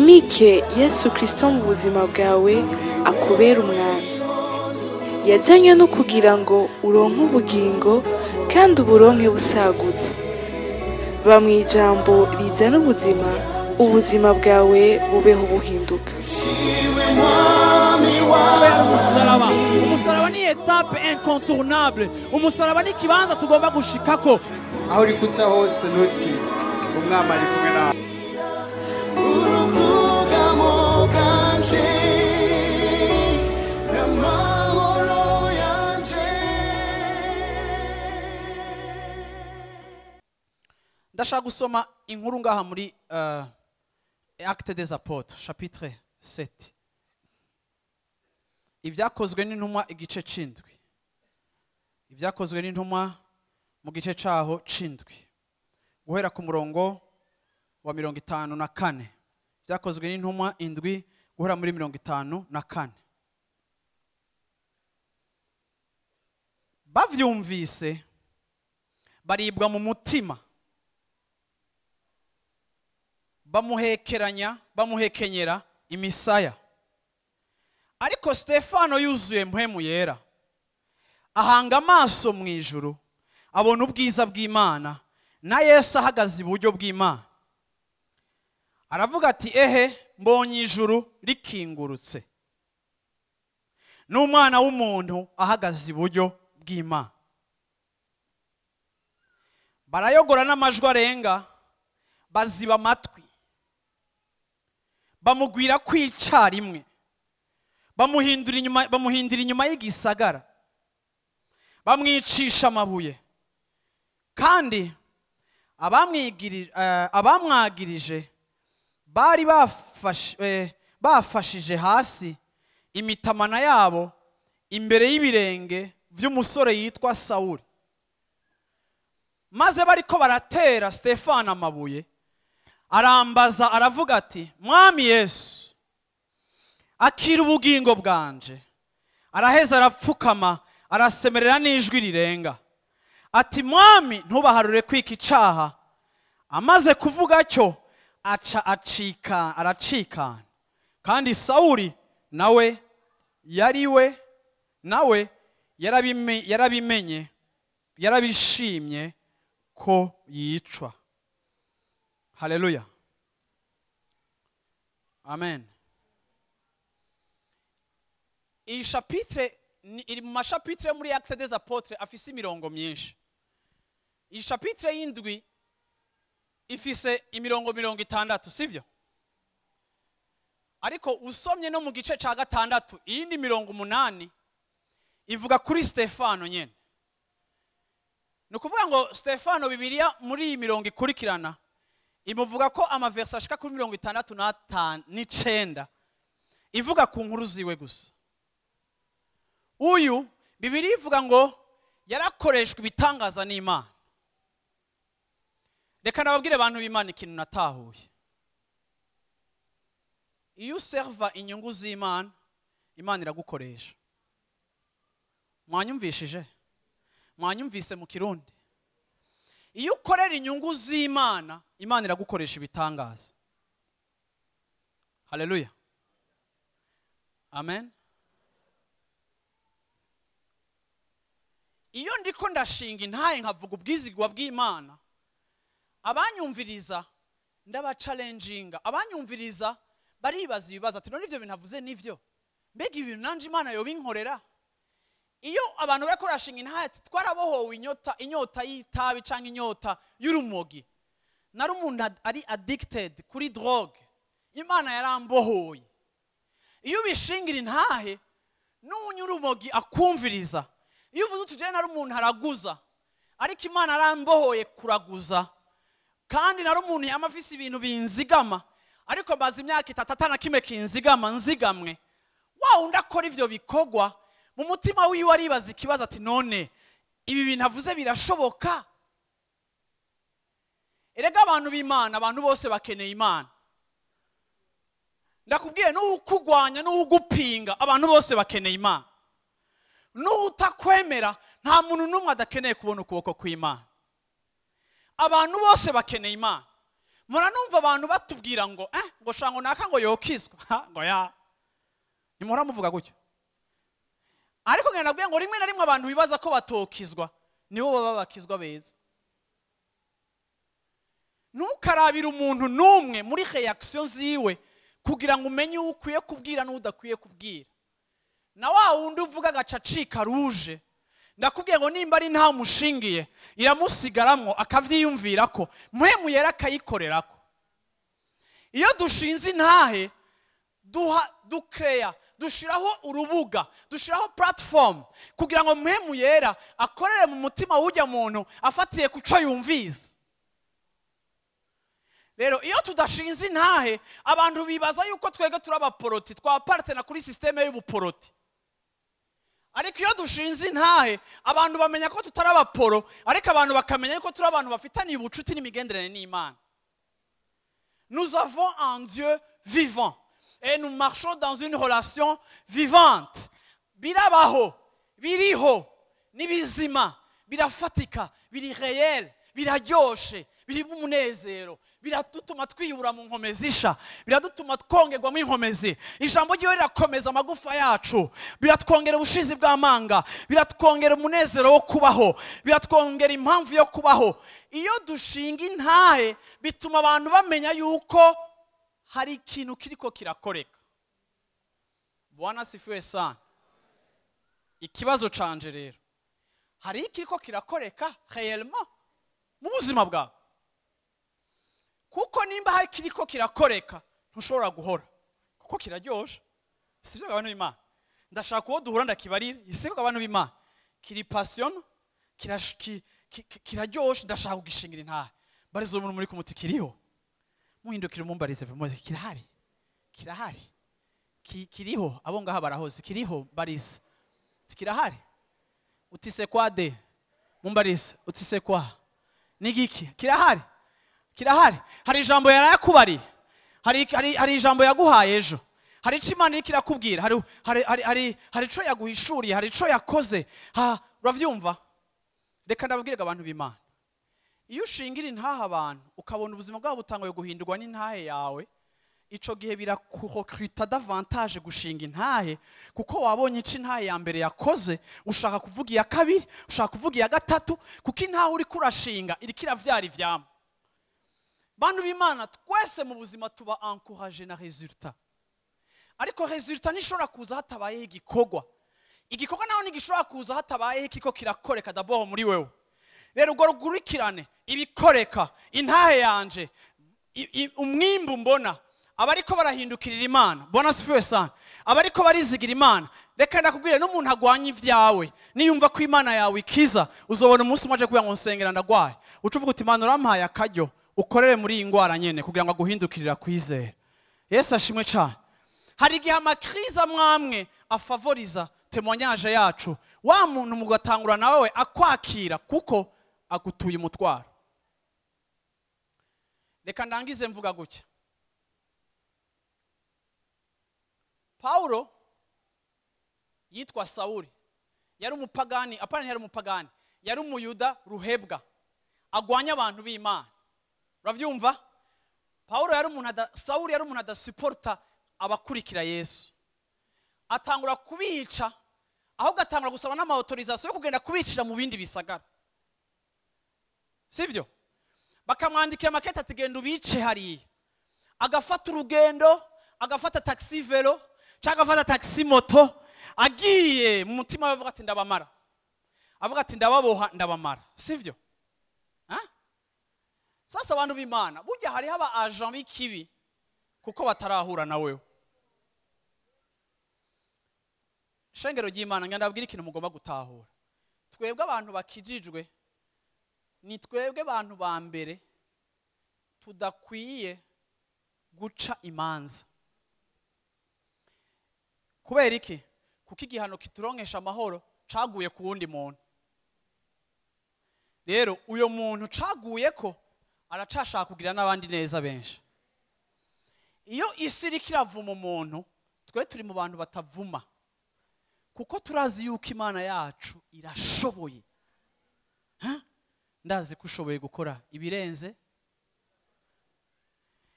Wimike Yesu Kristo mu buzima bwawe, akubera umwami. Yazanywe no kugira ngo uronke ubugingo kandi uburonke busagutse. Ba mu ijambo rizana ubuzima, ubuzima bwawe bubeho buhinduka. Umusaraba, umusaraba ni étape incontournable. Umusaraba ni ikibanza tugomba gushikako. Aho uri kuca hose ntutinye, umwami ari kumwe nawe. Urukugamo bwanje n'amahoro yanje. Ndashaka gusoma inkuru ngaha muri Actes des Apôtres chapitre 7, Ibyakozwe n'Intumwa igice c'indwi. Ibyakozwe n'Intumwa mu gice caho c'indwi, guhera ku murongo wa 54. Ibyakozwe n'Intumwa 7, guhera muri 54. Bavyumvise baribwa mu mutima, bamuhekeranya, bamuhekenyera imisaya. Ariko Stefano yuzuye Mpwemu Yera, ahanga amaso mu ijuru, abona ubwiza bw'Imana na Yesu ahagaze iburyo bw'Imana. Aravuga ati: "Ehe, mbonye ijuru rikingurutse n'Umwana w'umuntu ahagaze iburyo bw'Imana." Barayogora n'amajwi arenga, baziba amatwi, bamugwira kwicarimwe, bamuhindura inyuma, bamuhindira inyuma y'igisagara, bamwicisha amabuye. Kandi abamwagirije bari bafashije hasi imitamana yabo imbere y'ibirenge vy'umusore yitwa Sawuli. Maze bariko baratera Stefano amabuye, arambaza aravuga ati: "Mwami Yesu, akira ubugingo bwanje." Araheza arapfukama, arasemerera n'ijwi rirenga ati: "Mwami, ntubaharure kwika icaha." Amaze kuvuga cyo, aca acika, aracikana. Kandi Sawuli nawe yariwe, nawe yarabimenye, yarabishimye ko yicwa. Haleluya, amen. Iyi chapitre iri mu ma chapitres yo muri Actes des Apôtres afise imirongo myinshi. Iyi chapitre y'indwi ifise imirongo 60, sivyo? Ariko usomye no mu gice ca gatandatu, iyindi mirongo 8 ivuga kuri Stefano nyene. Ni ukuvuga ngo Stefano, Bibiliya muri iyi mirongo ikurikirana imuvuga ko ama versets ashika kuri 69 ivuga ku nkuru ziwe gusa. Uyu Bibiliya ivuga ngo yarakoreshwa ibitangaza n'Imana. Reka nababwire, abantu b'Imana, ikintu natahuye: iyo userva inyungu z'Imana, Imana iragukoresha. Mwanyumvishije? Mwanyumvise mu Kirundi? Iyo ukorera inyungu z'Imana, Imana iragukoresha ibitangaza. Haleluya, amen. Iyo ndiko ndashinga intaye, nkavuga ubwizigwa bw'Imana, abanyumviriza ndabachallenginga. Abanyumviriza baribaza ibibazo ati: "None ivyo bintu avuze nivyo? Mbega ibintu nanje Imana yobinkorera?" Iyo abantu bariko barashinga intaye ati: "Twarabohowe inyota, inyota y'itabi canke inyota y'urumogi, nari umuntu ari addicted kuri drogue, Imana yarambohoye." Iyo ubishingira intahe, n'unywa urumogi akumviriza. Iyo uvuze uti: "Jewe nari umuntu araguza, ariko Imana arambohoye kuraguza, kandi nari umuntu yama afise ibintu binzigama, ariko maze imyaka 3 atana kimwe kinzigama, nzigamwe," wa wundi akora ivyo bikorwa mu mutima wiwe aribaza ikibazo ati: "None ibi bintu avuze birashoboka?" Erega abantu b'Imana, abantu bose bakeneye Imana. Ndakubwiye, n'uwukugwanya n'uwugupinga, abantu bose bakeneye Imana. N'utakwemera, nta muntu n'umwe adakeneye kubona ukuboko kw'Imana. Abantu bose bakeneye Imana. Muranumva abantu batubwira ngo ngo shango naka ngo yokizwa, ngo ya nimuhora muvuga gutyo. Ariko ngenda nabwiye ngo rimwe na rimwe abantu bibaza ko batokizwa nibo baba bakizwa beza. Ntukarabire umuntu n'umwe muri reaction ziwe kugira ngo umenye uwo ukwiye kubwira n'udakwiye kubwira. Na wa wundi uvuga agaca acika ruje, ndakubwiye ngo nimba ari nta mushingiye iramusigaramwo akavyiyumvira ko Mpwemu Yera akayikorerako. Iyo dushinze intahe duha dukreya, dushiraho urubuga, dushiraho platform kugira ngo Mpwemu Yera akorere mu mutima w'ujya muntu afatiye kuco yumvise. Rero iyo tudashinze intahe abantu bibaza yuko twebwe turi abaporoti, twapartena kuri systeme y'ubuporoti. Ariko iyo dushinze intahe abantu bamenya ko tutari abaporo, ariko abantu bakamenya yuko turi abantu bafitaniye ubucuti n'imigenderanire n'Imana. Nous avons un Dieu vivant et nous marchons dans une relation vivante. Birabaho, biriho, ni bizima, birafatika, biri réel, biraryoshe, birimo umunezero, biradutuma twiyubura mu nkomezi isha, biradutuma twongerwamo inkomezi. Ijambo ryiwe rirakomeza amagufa yacu, biratwongera ubushizi bw'amanga, biratwongera umunezero wo kubaho, biratwongera impamvu yo kubaho. Iyo dushinga intahe bituma abantu bamenya yuko hari ikintu kiriko kirakoreka. Bwana asifiwe sana. Ikibazo canje rero, hari ikiriko kirakoreka réellement mu buzima bwawe? Kuko nimba hari kiriko kirakoreka ntushobora guhora, kuko kiraryoshe. Sivyo abantu b'Imana? Ndashaka uwo duhura ndakibarira. Sivyo abantu b'Imana? Kiri passion, kiraryoshe, ndashaka kugishingira intahe. Barizo umuntu muri kumuti kiriho, muhindukire umumbarize muze, kirahari, kirahari, kiriho. Abo ngaha barahoze, kiriho, barize kirahari. Utise kwa de mumbarize, utise kwa nigiki, kirahari, kirahari. Hari ijambo yarayakubariye, hari ijambo yaguhaye ejo, hari ico Imana iriko irakubwira, hari ico yaguhishuriye, hari ico yakoze. Uravyumva? Reka ndababwire abantu b'Imana, iyo ushingira intahe abantu ukabona ubuzima bwabo butanguye guhindurwa n'intahe yawe, ico gihe birakurecruta davantage gushinga intahe, kuko wabonye ico intahe ya mbere yakoze, ushaka kuvuga iya kabiri, ushaka kuvuga iya gatatu, kuko intahe uriko urashinga iriko iravyara ivyamwa. Bantu b'Imana, twese mu buzima tuba encouragé na résultat, ariko résultat ntishobora kuza hatabayeho igikorwa. Igikorwa naho ntigishobora kuza hatabayeho ikiko kirakoreka d'abord muri wewe. Rero urwo rukurikirane ibikoreka, intahe yanje, umwimbu mbona abariko barahindukirira Imana. Bwana asifiwe sana. Abariko barizigira Imana. Reka ndakubwire, n'umuntu agwanya ivyawe niyumva ko Imana yawe ikiza, uzobona umunsi umwe aje kugira ngo nsengera ndagwaye, uca uvuga uti Imana urampaye akaryo ukorere muri iyi ngwara nyene kugira ngo aguhindukirira kwizera. Yesu ashimwe cane. Hari igihe amakriza mwamwe afavoriza témoignage yacu, wa muntu mugatangura nawe akwakira kuko agutuye umutwaro. Reka ndangize mvuga gutya. Paulo yitwa Sauli, yari umupagani, apana yari umupagani, yari umuyuda ruhebwa, agwanya abantu b'Imana. Uravyumva? Paulo yari umuntu, Sauli yari umuntu adasuporta abakurikira Yesu. Atangura kubica, ahubwo atangura gusaba n'ama autorisation yo kugenda kubicira mu bindi bisagara. Sivyo? Bakamwandikira makete ati genda ubice hariya. Agafata urugendo, agafata taxi velo, cyangwa agafata taxi moto, agiye mu mutima we avuga ati ndabamara. Avuga ati ndababoha ndabamara. Sivyo? Sasa abantu b'Imana, burya hariho aba agent b'ikibi kuko batarahura na wewe. Shengero ry'Imana, ngenda ndabwira ikintu mugomba gutahura. Twebwe abantu bakijijwe ni twebwe abantu ba mbere tudakwiye guca imanza. Kubera iki? Kuko igihano kituronkesha amahoro caguye ku wundi muntu. Rero uyo muntu caguye ko aracashaka kugira n'abandi neza benshi. Iyo isi iriko iravuma umuntu, twe turi mu bantu batavuma, kuko turazi yuko Imana yacu irashoboye. Ndazi ko ushoboye gukora ibirenze.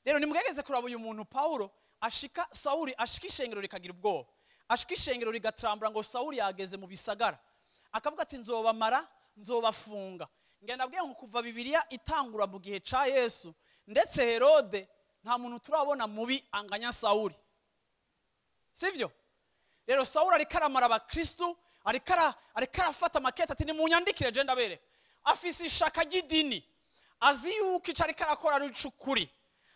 Rero nimugerageze kuraba uyu muntu Paulo ashika, Sawuli ashika ishengero rikagira ubwoba, ashika ishengero rigatrambura ngo Sawuli yageze mu bisagara, akavuga ati nzobamara, nzobafunga. Ngenda abwiye ngo kuva Bibiliya itangura mu gihe ca Yesu ndetse Herode, nta muntu turabona mubi anganya Sawuli, sivyo? Rero Sawuli ariko aramara abakristu, ariko arafata amakete ati nimunyandikire je ndabereka. Afise ishaka ry'idini, azi yuko ico ariko arakora ari ic'ukuri,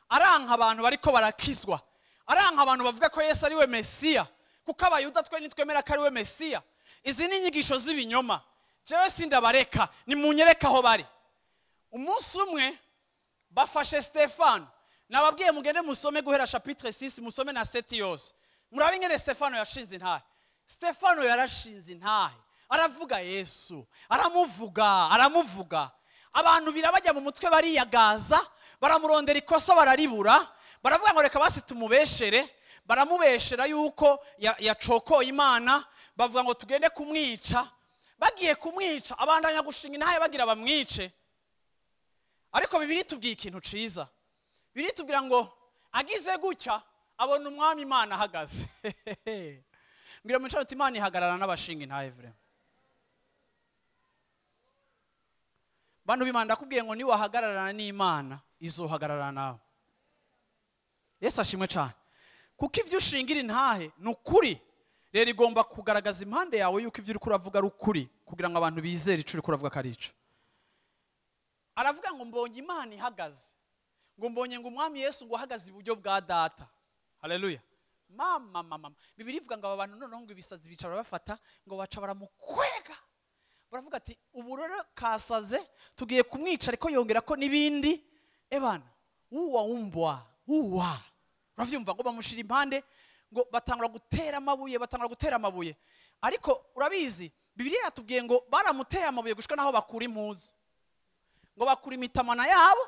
aranka abantu bariko barakizwa, aranka abantu bavuga ko Yesu ari we Mesiya, kuko abayuda twe ntitwemera ko ari we Mesiya. Izi ni inyigisho z'ibinyoma, jewe sindabareka, nimunyereke aho bari. Umunsi umwe bafashe Stefano, nababwiye mugende musome guhera chapitre 6, musome na 7 yose, murabe ingene Stefano yashinze intahe. Stefano yarashinze intahe, aravuga Yesu, aramuvuga, aramuvuga, abantu birabajya mu mutwe bariyagaza, baramurondera ikosa bararibura, baravuga ngo reka basi tumubeshere, baramubeshera yuko yacokoye Imana, bavuga ngo tugende kumwica. Bagiye kumwica, abandanya gushinga intahe bagira bamwice. Ariko Bibiliya itubwiye ikintu ciza. Bibiliya itubwira ngo agize gutya abona umwami Imana ahagaze. Mbwira mu nshuti, Imana ihagarara n'abashinga intahe vraiment. Bantu b'Imana, ndakubwiye ngo niwahagararana n'Imana izohagararana nawe. Yesu ashimwe cyane. Kuko ivyo ushingira intahe ni ukuri, rero igomba kugaragaza impande yawe yuko ivyo uriko uravuga ari ukuri, kugira ngo abantu bizere ico uriko uravuga ko ari ico. Aravuga ngo mbonye Imana ihagaze, ngo mbonye ngo umwami Yesu ngo ahagaze iburyo bwa data. Haleluya. Mama mama, Bibiliya ivuga ngo aba bantu noneho ngo ibisazi bicara bafata ngo baca baramukwega, baravuga ati ubu rero kasaze tugiye kumwica, ariko yongera ko n'ibindi. Ebana uwa umbwa uwa, uravyumva, ngo bamushira impande, ngo batangura gutera amabuye, batangura gutera amabuye. Ariko urabizi Bibiliya yatubwiye ngo baramuteye amabuye gushika naho bakura impuzu, ngo bakura imitamana yabo,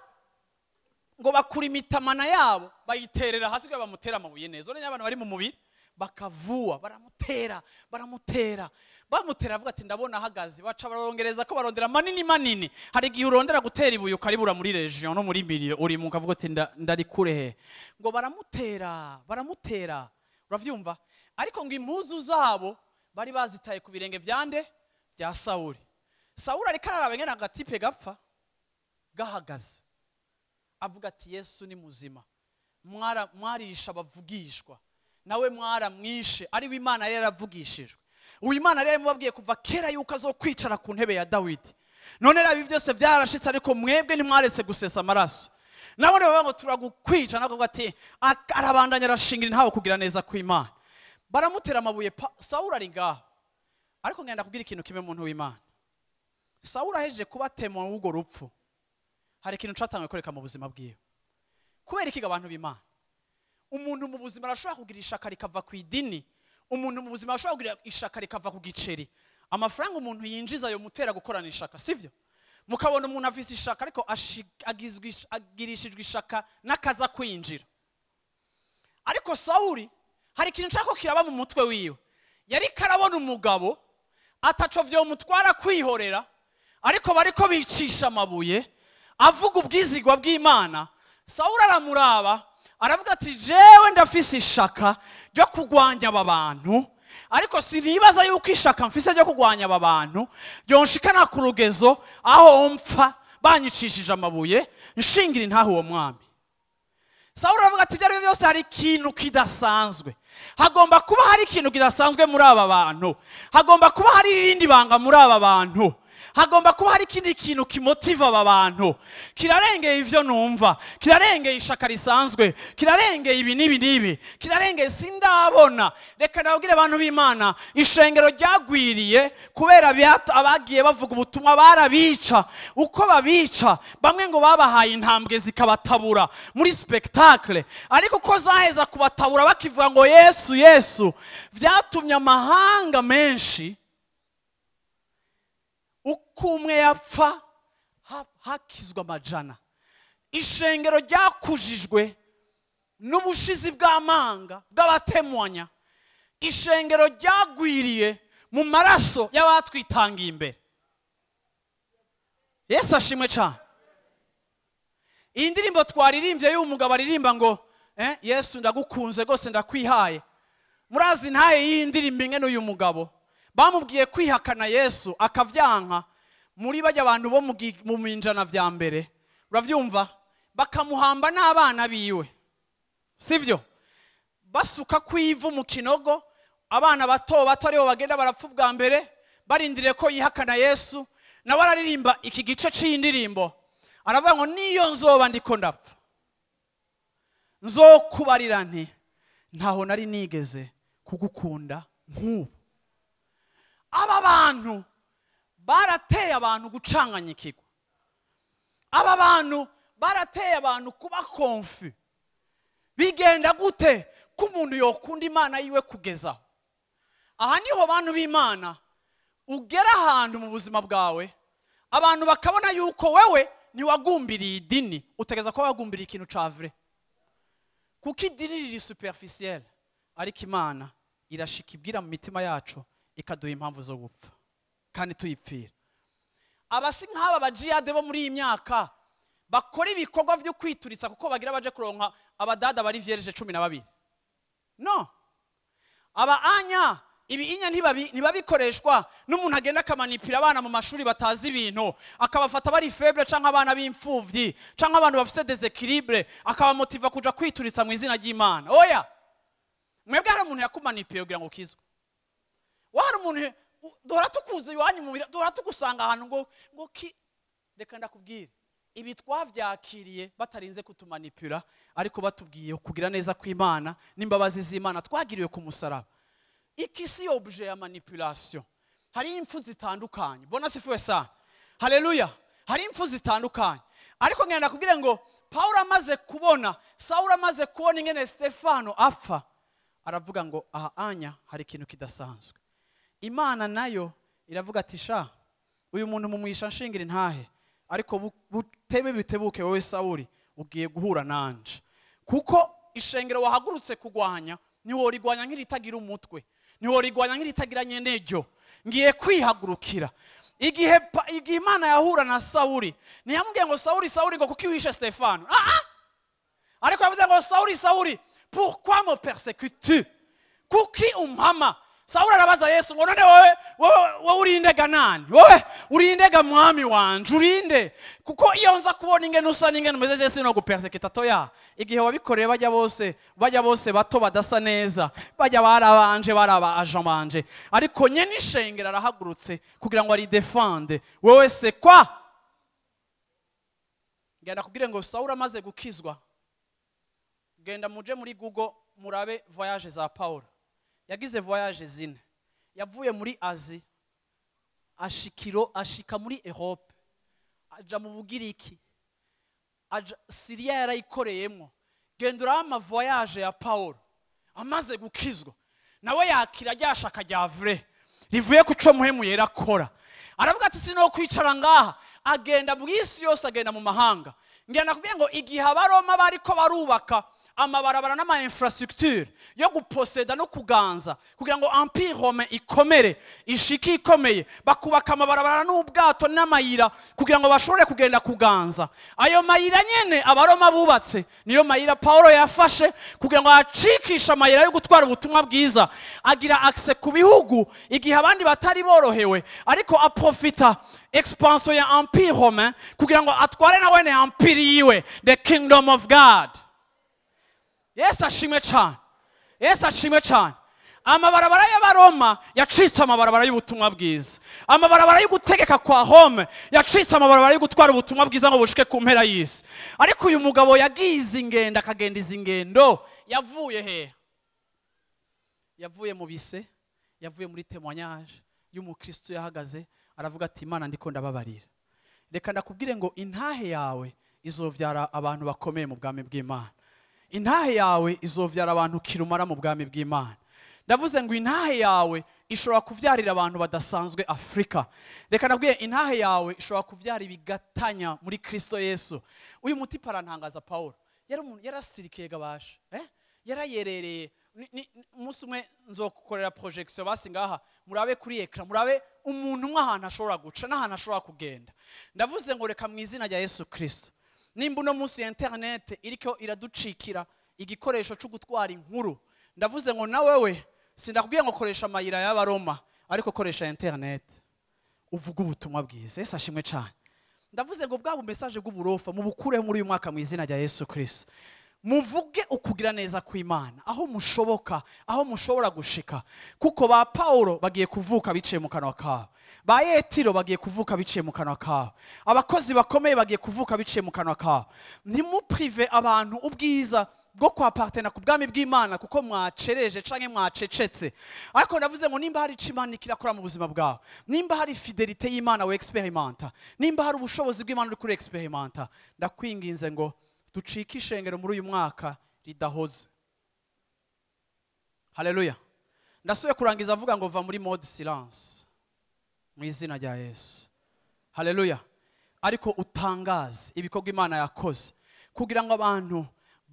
ngo bakura imitamana yabo bayiterera hasi kugira bamutera amabuye neza. Urenya abantu bari mu mubiri bakavua, baramutera, baramutera, bamutera, avuga ati ndabona ahagaze. Baca barongereza ko barondera manini manini. Hari igihe urondera gutera ibuye ukaribura muri region no muri milieu uri mu, ukavuga ati ndari kure he. Ngo baramutera, baramutera, uravyumva. Ariko ngo impuzu zabo bari bazitaye ku birenge vyande bya Sawuli. Sawuli ariko araraba ngene agatipe gapfa gahagaze, avuga ati Yesu ni muzima, mwarisha abavugishwa nawe mwaramwishe, ari we Imana yari yaravugishijwe. Uwo Imana yari yamubabwiye kuva kera yuko azokwicara ku ntebe ya Dawidi. None rero ibi byose byarashitse, ariko mwebwe ntimwaretse gusesa amaraso. Nabone bavuga ngo turagukwica, nako ati arabandanya arashingira ntawe kugira neza kw'Imana. Baramutera amabuye, Sawuli ari ngaho. Ariko ngenda kubwira ikintu kimwe muntu w'Imana. Sawuli ahejeje kubatema urwo rupfu, hari ikintu catanguye kwereka mu buzima bwiwe. Kubera iki abantu b'Imana? Umuntu mu buzima arashobora kugira ishaka rikava ku idini, umuntu mu buzima arashobora kugira ishaka rikava ku giceri. Amafaranga umuntu yinjiza yo mutera gukorana ishaka, sivyo? Mukabona umuntu afise ishaka ariko agirishijwe ishaka n'akaza kwinjira. Ariko Sawuli hari ikintu nshaka ko kiraba mu mutwe wiwe. Yari karabona umugabo ataco vyomutwara kwihorera, ariko bariko bicisha amabuye, avuga ubwizigwa bw'Imana. Sawuli aramuraba aravuga ati jewe ndafise ishaka ryo kugwanya aba bantu, ariko sinibaza yuko ishaka mfise ryo kugwanya aba bantu ryonshikana ku rugezo aho mpfa banyicishije amabuye nshingira intahe uwo mwami. Sawuli aravuga ati ibyo ari byo byose hari ikintu kidasanzwe, hagomba kuba hari ikintu kidasanzwe muri aba bantu, hagomba kuba hari irindi banga muri aba bantu, hagomba kuba hari ikindi kintu kimotiva aba bantu, kirarengeye ivyo numva, kirarengeye ishaka risanzwe, kirarengeye ibi n'ibi n'ibi, kirarengeye sindabona. Reka nabwire abantu b'Imana, ishengero ryagwiriye kubera abagiye bavuga ubutumwa barabica. Uko babica, bamwe ngo babahaye intambwe zikabatabura muri spectacle, ariko uko zaheza kubatabura bakivuga ngo Yesu Yesu, vyatumye amahanga menshi uko umwe yapfa hakizwa amajana. Ishengero ryakujijwe n'ubushizi bw'amanga bw'abatemwanya, ishengero ryagwiriye mu maraso y'abatwitangiye imbere. Yesu ashimwe cyane. Iyi ndirimbo twaririmbye y'umugabo aririmba ngo Yesu ndagukunze rwose ndakwihaye. Murazi ntaye y'iyi ndirimbo ingene uyu mugabo bamubwiye kwihakana Yesu akavyanka muri bajya abantu bo mu minjana vya mbere, uravyumva, bakamuhamba n'abana biwe, sivyo? Basuka kwivu mu kinogo, abana bato bato aribo bagenda barapfa ubwa mbere, barindiriye ko yihakana Yesu. Nawe araririmba iki gice c'indirimbo, aravuga ngo niyo nzoba ndiko ndapfa nzokubarira nti ntaho nari nigeze kugukunda nk'ubu. Aba bantu barateye abantu gucanganyikirwa, aba bantu barateye abantu kuba confus. Bigenda gute ko umuntu yokunda Imana yiwe kugezaho? Aha niho bantu b'Imana ugera ahantu mu buzima bwawe abantu bakabona yuko wewe ntiwagumbiriye idini, utegeza ko wagumbiriye ikintu ca vrai, kuko idini riri superficiel, ariko Imana irashika ibwira mu mitima yacu ikaduha impamvu zo gupfa kandi tuyipfira. Abasi nk'aba bajihade bo muri iyi myaka bakora ibikorwa byo kwituritsa kuko bagira baje kuronka abadada bari vierge 12. No, aba anya ibi inya ntibabikoreshwa n'umuntu agenda akamanipira abana mu mashuri batazi ibintu, akabafata bari faible canke abana b'imfuvyi canke abantu bafite déséquilibre, akabamotiva kuja kwituritsa mu izina ry'Imana. Oya, mwebwe hari umuntu yakumanipiye kugira ngo ukizwe? Wari umuntu duhora tukuza iwanyu mu duhora tugusanga ahantu ngo ki? Reka ndakubwira, ibi twavyakiriye batarinze kutumanipura, ariko batubwiye kugira neza kw'Imana n'imbabazi z'Imana twagiriwe ku musaraba. Iki si objet ya manipulation. Hari impfu zitandukanye. Bona sifiwe sana. Haleluya. Hari impfu zitandukanye. Ariko ngenda kubwira ngo Paulo amaze kubona, Saul amaze kubona ingene Stefano apfa, aravuga ngo aha anya hari ikintu kidasanzwe. Imana nayo iravuga ati sha, uyu muntu mumwisha nshingira intahe, ariko butebe bitebuke wowe Sauli ugiye guhura nanje, kuko ishengero wahagurutse kugwanya ntiworigwanya nk'iritagira umutwe, ntiworigwanya nk'iritagira nyeneryo, ngiye kwihagurukira. Igihe Imana yahura na Sauli ntiyamubwiye ngo Sauli Sauli ngo kuki wishe Stefano, ariko yavuze ngo Sauli Sauli pourquoi me persécutes-tu, kuki umpama? Sauli arabaza Yesu ngo none wowe urindega nani? Wowe urindega mwami wanje urinde? Kuko iyo nza kubona ingene usa n'ingene umeze je sino gupersekita toya. Igihe wabikoreye bajya bose bato badasa neza, bajya barabanje baraba agent banje, ariko nyene ishengera arahagurutse kugira ngo ari defende. Wewe c'est quoi? Ngenda kubwire ngo Sauli amaze gukizwa, genda muje muri Google murabe voyage za Paulo. Yagize voyage zine. Yavuye muri Asie ashika muri Europe, aja mu Bugiriki, aja Syria yarayikoreyemo. Gendura ama voyage ya Paulo amaze gukizwa, nawe yakira ryashaka rya vrai rivuye kuco muhemu yerakora. Aravuga ati sino kwicara ngaha, agenda mu isi yose, agenda mu mahanga. Ngenda kubwiye ngo igihe abaroma bariko barubaka amabarabara n'ama infrastructure yo guposeda no kuganza kugira ngo empire romain ikomere ishiki ikomeye, bakubaka amabarabara n'ubwato n'amayira kugira ngo bashobore kugenda kuganza. Ayo mayira nyene abaroma bubatse niyo mayira Paulo yafashe kugira ngo acikishe amayira yo gutwara ubutumwa bwiza, agira access ku bihugu igihe abandi batari borohewe, ariko aprofita expansion ya empire romain kugira ngo atware na wene empire yiwe, the kingdom of God. Yesu ashimwe cyane. Yesu ashimwe cyane. Amabarabara y'abaroma yacitse amabarabara y'ubutumwa bwiza. Amabarabara y'ugutegeka kwa Rome yacitse amabarabara yo gutwara ubutumwa bwiza ngo bushike ku mpera y'isi. Ariko uyu mugabo yagize ingendo akagenda izi ngendo, yavuye he? Yavuye mu bise, yavuye muri témoignage y'umukristo yahagaze aravuga ati Imana ndiko ndababarira. Reka ndakubwire ngo intahe yawe izovyara abantu bakomeye mu bwami bw'Imana. Intahe yawe izovyara abantu kirumara mu bwami bw'Imana. Ndavuze ngo intahe yawe ishobora kuvyarira abantu badasanzwe Afrika. Reka nabwiye intahe yawe ishobora kuvyara ibigatanya muri Kristo Yesu. Uyu muti parantangaza Paulo yari umuntu yarasirikiye gabasha, yarayerereye. Umunsi umwe nzokukorera projection basi ngaha murabe kuri ekra, murabe umuntu umwe ahantu ashobora guca n'ahantu ashobora kugenda. Ndavuze ngo reka mu izina rya Yesu Kristo Nimba uno munsi internet iriko iraducikira igikoresho cyo gutwara inkuru, ndavuze ngo na wewe sindakubwiye ngo koresha amayira y'abaroma, ariko koresha internet uvuga ubutumwa bwiza. Yesu ashimwe cyane. Ndavuze ngo bwa message bw'uburofa mubukureho muri uyu mwaka mu izina rya Yesu Kristo. Muvuge ukugira neza kw'Imana aho mushoboka, aho mushobora gushika, kuko ba Paulo bagiye kuvuka biciye mu kanwa kawe, ba Yetiro bagiye kuvuka biciye mu kanwa kawe, abakozi bakomeye bagiye kuvuka biciye mu kanwa kawe. Ntimuprive abantu ubwiza bwo kwapartena ku bwami bw'Imana kuko mwacereje canke mwacecetse. Ariko ndavuze ngo nimba hari ico Imana ikirakora mu buzima bwawe, nimba hari fidelité y'Imana we experimenta, nimba hari ubushobozi bw'Imana uri kuri experimenta, ndakwinginze ngo ducike ishengero muri uyu mwaka ridahoze. Haleluya. Ndasubiye kurangiza avuga ngo va muri mode silence mu izina rya Yesu. Haleluya. Ariko utangaze ibikorwa Imana yakoze kugira ngo abantu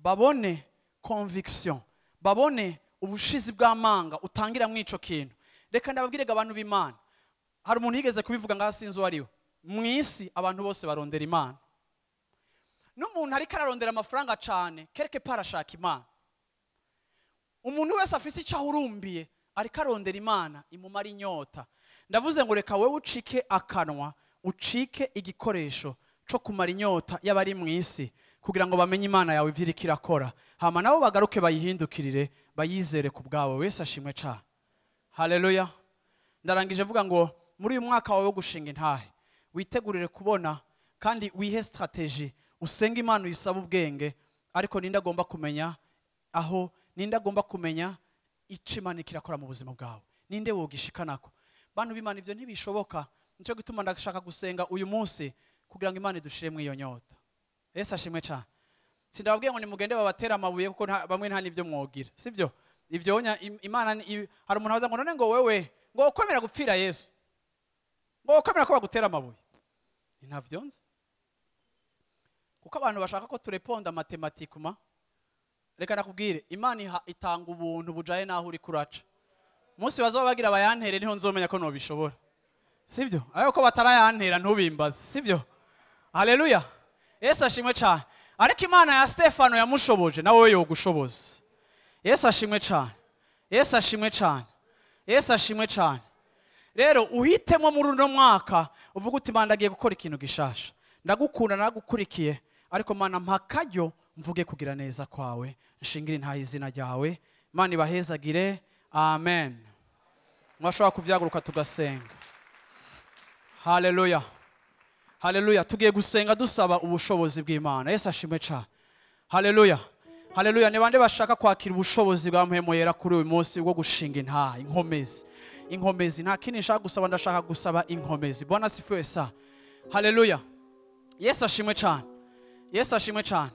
babone conviction, babone ubushizi bw'amanga utangira mwico kintu. Reka ndababwire abantu b'Imana, hari umuntu yigeze kubivuga ngaha sinzi uwo ari we. Mu isi abantu bose barondera Imana. N'umuntu ariko ararondera amafaranga cyane quelque part ashaka Imana. Umuntu wese afise icyo ahurumbiye ariko arondera Imana imumara inyota. Ndavuze ngo reka wewe ucike akanwa, ucike igikoresho cyo kumara inyota y'abari mu isi kugira ngo bamenye Imana yawe ivyo iriko irakora, hama nabo bagaruke bayihindukirire bayizere ku bwabo. Wese ashimwe cyane. Haleluya. Ndarangije vuga ngo muri uyu mwaka wawe wo gushinga intahe witegurire kubona kandi wihe strategie, usenge Imana uyisaba ubwenge, ariko ninde agomba kumenya aho, ninde agomba kumenya ico Imana ikirakora mu buzima bwawe, ninde wogishikanako. Bantu b'Imana ivyo ntibishoboka. Nico gituma ndashaka gusenga uyu munsi kugira ngo Imana idushire mu iyo nyota. Yesu ashimwe cyane. Sindababwiye ngo nimugende babatera amabuye kuko bamwe nta nivyo mwogira, sivyo? Ivyo Imana hari umuntu abaza ngo none ngo wewe ngo ukomera gupfira Yesu, ngo ukomera ko bagutera amabuye. Ntavyo nzi, kuko abantu bashaka ko tureponda matematikuma. Reka nakubwire, Imana itanga ubuntu bujaye naho uri kuraca. Umunsi bazoba bagira bayantere niho nzomenya ko nobishobora, sivyo? Ariko ko batarayantera ntubimbaze, sivyo? Haleluya. Yesu ashimwe cyane. Ariko Imana ya Stefano yamushoboje nawe yogushoboza. Yesu ashimwe cyane. Yesu ashimwe cyane. Yesu ashimwe cyane. Rero uhitemo muri uno mwaka uvuga uti Imana ndagiye gukora ikintu gishasha, ndagukunda nagukurikiye, ariko Mana mpakaryo mvuge kugira neza kwawe, nshingire intahe izina ryawe. Imana ibahezagire. Amen. Mwashobora kuvyaguruka tugasenga. Haleluya. Haleluya. Tugiye gusenga dusaba ubushobozi bw'Imana. Yesu ashimwe cyane. Haleluya. Haleluya. Ni bande bashaka kwakira ubushobozi bwa Mpwemu Yera kuri uyu munsi bwo gushinga intahe, inkomezi. Inkomezi nta kindi nshaka gusaba, ndashaka gusaba inkomezi. Bwana sifiwe sa. Haleluya. Yesu ashimwe cyane. Yesu ashimwe cyane.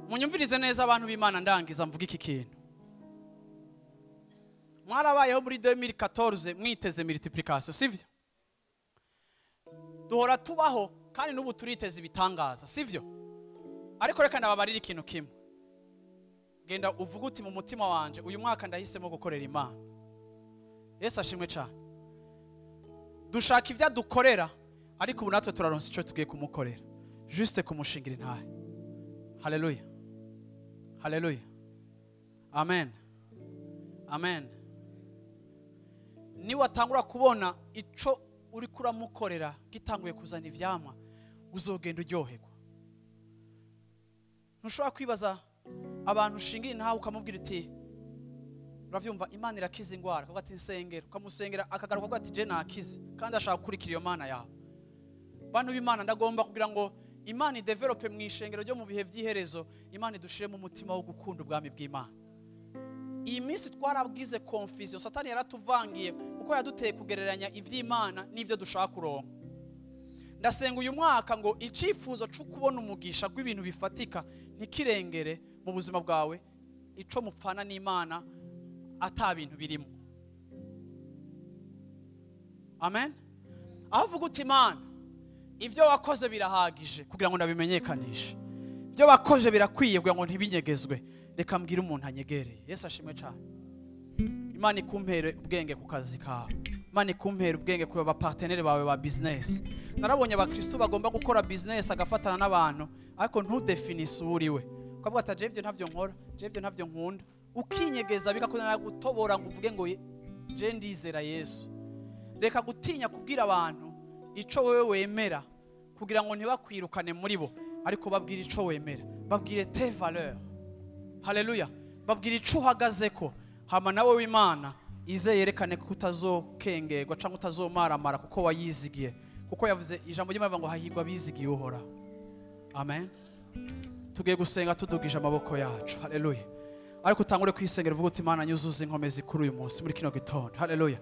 Munyumvirize neza abantu b'Imana, ndangiza mvuga iki kintu. Mwarabayeho muri 2014 mwiteze multiplication, sivyo? Duhora tubaho kandi n'ubu turiteze ibitangaza, sivyo? Ariko reka ndababarira ikintu kimwe. Genda uvuge uti mu mutima wanje uyu mwaka ndahisemo gukorera Imana. Yesu ashimwe cyane. Dushaka ivya dukorera, ariko ubu natwe turaronsa ico tugiye kumukorera, juste kumushingira intahe. Haleluya. Haleluya. Amen. Amen. Ni watangura kubona ico uri kuramukorera gitanguye kuzana ivyamwa, uzogenda uryoherwa. Ntushobora kwibaza abantu ushingira intahe ukamubwira uti uravyumva Imana irakiza ingwara, akavuga ati nsengera, ukamusengera akagaruka avuga ati je nakize, kandi ashaka gukurikira iyo Mana yawe. Bantu b'Imana, ndagomba kugira ngo Imana idevelope mu ishengero ryo mu bihe vy'iherezo, Imana idushire mu mutima wo gukunda ubwami bw'Imana. Iyi minsi twarabwize confusion, Satani yaratuvangiye kuko yaduteye kugereranya ivy'Imana n'ivyo dushaka kuronka. Ndasenga uyu mwaka ngo icifuzo cyo kubona umugisha gw'ibintu bifatika ntikirengere mu buzima bwawe, ico mupfana n'Imana ata bintu birimo. Amen. Aho uvuga uti Imana ivyo wakoze birahagije kugira ngo ndabimenyekanishe, ivyo wakoze birakwiye kugira ngo ntibinyegezwe, reka mbwire umuntu anyegereye. Yesu ashimwe cyane. Imana ikumpere ubwenge ku kazi kawe. Imana ikumpera ubwenge kureba abapartenere bawe ba business. Narabonye abakristo bagomba gukora business agafatana n'abantu, ariko ntudefinise uwo uriwe. Ukavuga ati jewe ivyo ntavyo nkora, jewe ivyo ntavyo nkunda. Ukinyegeza bikakunanira gutobora ngo uvuge ngo je ndizera Yesu. Reka gutinya kubwira abantu ico wewe wemera kugira ngo ntibakwirukane muri bo, ariko babwire ico wemera, babwire tes valeurs. Haleluya. Babwire ico uhagazeko, hama nawe w'Imana ize yerekane ko utazokengerwa canke utazomaramara kuko wayizigiye. Kuko yavuze ijambo ry'Imana ngo hahirwa abizigiye Uhoraho. Amen. Tugiye gusenga tudugije amaboko yacu. Haleluya. Ariko utangure kwisengera uvuga uti Imana nyuzuza inkomezi kuri uyu munsi muri kino gitondo. Haleluya.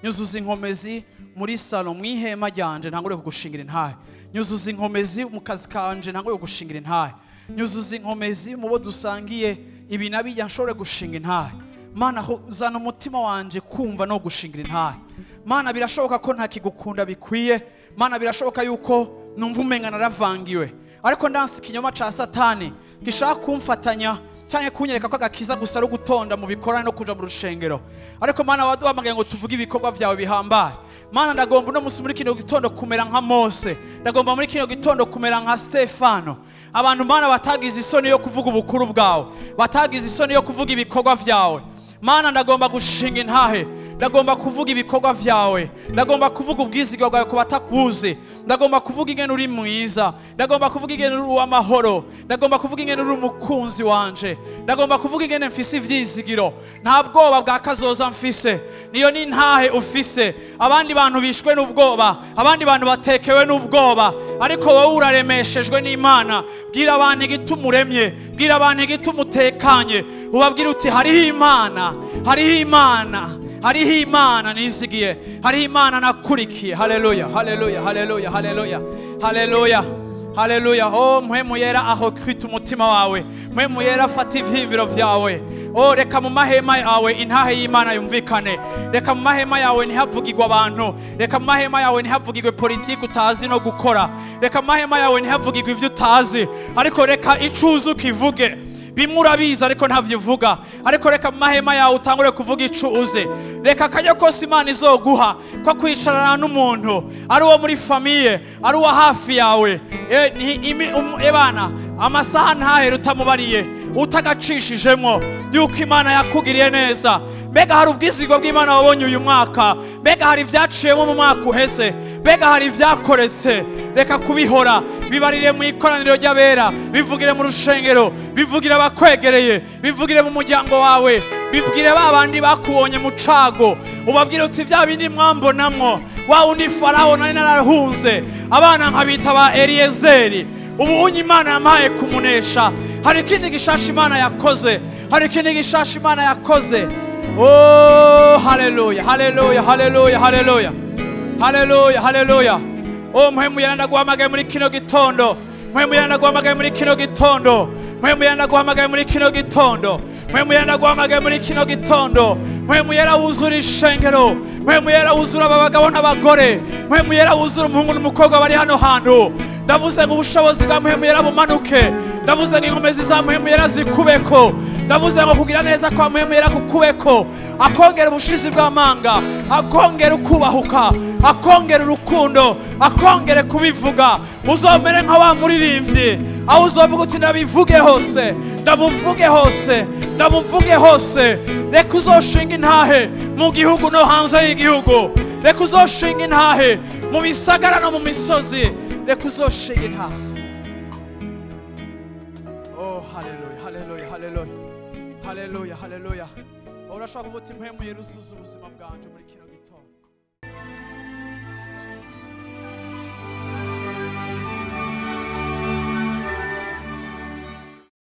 Nyuzuza inkomezi muri salon mu ihema ryanje ntangure kugushingira intahe. Nyuzuza inkomezi mu kazi kanje ntangure kugushingira intahe. Nyuzuza inkomezi mu bo dusangiye ibi nabijya nshobore gushinga intahe. Mana zana umutima wanje kumva no gushingira intahe. Mana birashoboka ko ntakigukunda bikwiye. Mana birashoboka yuko numva umenga naravangiwe, ariko ndansi ikinyoma ca Satani gishaka kumfatanya cyane kunyereka ko agakiza gusa ari gutonda mu bikorane no kuja mu rushengero. Ariko Mana waduhamagaye ngo tuvuge ibikorwa vyawe bihambaye. Mana ndagomba uno musi muri kino gitondo kumera nka Mose, ndagomba muri kino gitondo kumera nka Stefano. Abantu Mana batagize isoni yo kuvuga ubukuru bwawe, batagize isoni yo kuvuga ibikorwa vyawe. Mana ndagomba gushinga intahe, ndagomba kuvuga ibikorwa vyawe, ndagomba kuvuga ubwizigwa bwawe ku batakuzi, ndagomba kuvuga ingene uri mwiza, ndagomba kuvuga ingene uri uw'amahoro, ndagomba kuvuga ingene uri umukunzi wanje, ndagomba kuvuga ingene mfise ivyizigiro, nta bwoba bwa kazoza mfise. Niyo ni intahe ufise. Abandi bantu bishwe n'ubwoba, abandi bantu batekewe n'ubwoba, ariko wowe uraremeshejwe n'Imana. Bwira abantu igituma uremye, bwira abantu igituma utekanye, ubabwira uti hariho Imana, hariho Imana, hariho Imana nizigiye, hariho Imana nakurikiye. Haleluya, haleluya, haleluya, haleluya, haleluya, haleluya. Oh mpwemu yera aho kwita umutima wawe, mpwemu yera fata ivyiyumviro vyawe. Oh reka mu mahema yawe intahe y'Imana yumvikane. Reka mu mahema yawe ntihavugirwe abantu, reka mu mahema yawe ntihavugirwe politiki utazi no gukora, reka mu mahema yawe ntihavugirwe ivyo utazi, ariko reka icuzu kivuge. Bimwe urabizi ariko ntavyivuga, ariko reka mu mahema yawe utangure kuvuga ico uzi. Reka akanya kose Imana izoguha ko kwicarana n'umuntu ari uwo muri famiye, ari uwo hafi yawe, ebana amasaha ntahera utamubariye, utagacishijemwo yuko Imana yakugiriye neza. Mbega hari ubwizigwa bw'Imana wabonye uyu mwaka, mbega hari ivyaciyemo mu mwaka uheze, mbega hari ivyakoretse. Reka kubihora, bibarire mu ikoraniro ry'abera, bivugire mu rushengero, bivugire abakwegereye, bivugire mu muryango wawe, bibwire ba bandi bakubonye mu cago, ubabwire uti vya bindi mwambonamwo, wa undi Farawo nari narahunze, abana nkabita ba Eliyezeri, ubu unye Imana yampaye kumunesha. Hari ikindi gishasha Imana yakoze, hari ikindi gishasha Imana yakoze. Oh haleluya, haleluya, haleluya, haleluya, haleluya, haleluya. Oh mpwemu yera ndaguhamagaye muri kino gitondo, mpwemu yera ndaguhamagaye muri kino gitondo, mpwemu yera ndaguhamagaye muri kino gitondo, mpwemu yera ndaguhamagaye muri kino gitondo. Mpwemu yera wuzura ishengero, mpwemu yera wuzura abagabo n'abagore, mpwemu yera wuzura umuhungu n'umukobwa bari hano hantu. Ndavuze ngo ubushobozi bwa mpwemu yera bumanuke, ndavuze ngo inkomezi za mpwemu yera zikubeko, ndavuze ngo kugira neza kwa mpwemu yera kukubeko, akongera ubushizi bw'amanga, akongera ukubahuka, akongera urukundo, akongere kubivuga. Uzomere nka wa muririmbyi aho uzovuga uti ndabivuge hose, ndamuvuge hose, ndamuvuge hose. Reka uzoshinga intahe mu gihugu no hanze y'igihugu, reka uzoshinga intahe mu bisagara no mu misozi, reka uzoshinga intahe. Oh haleluya, haleluya, haleluya, haleluya, haleluya. Urashobora kuvuga uti mpwemu yera uzuza ubuzima bwanje muri kino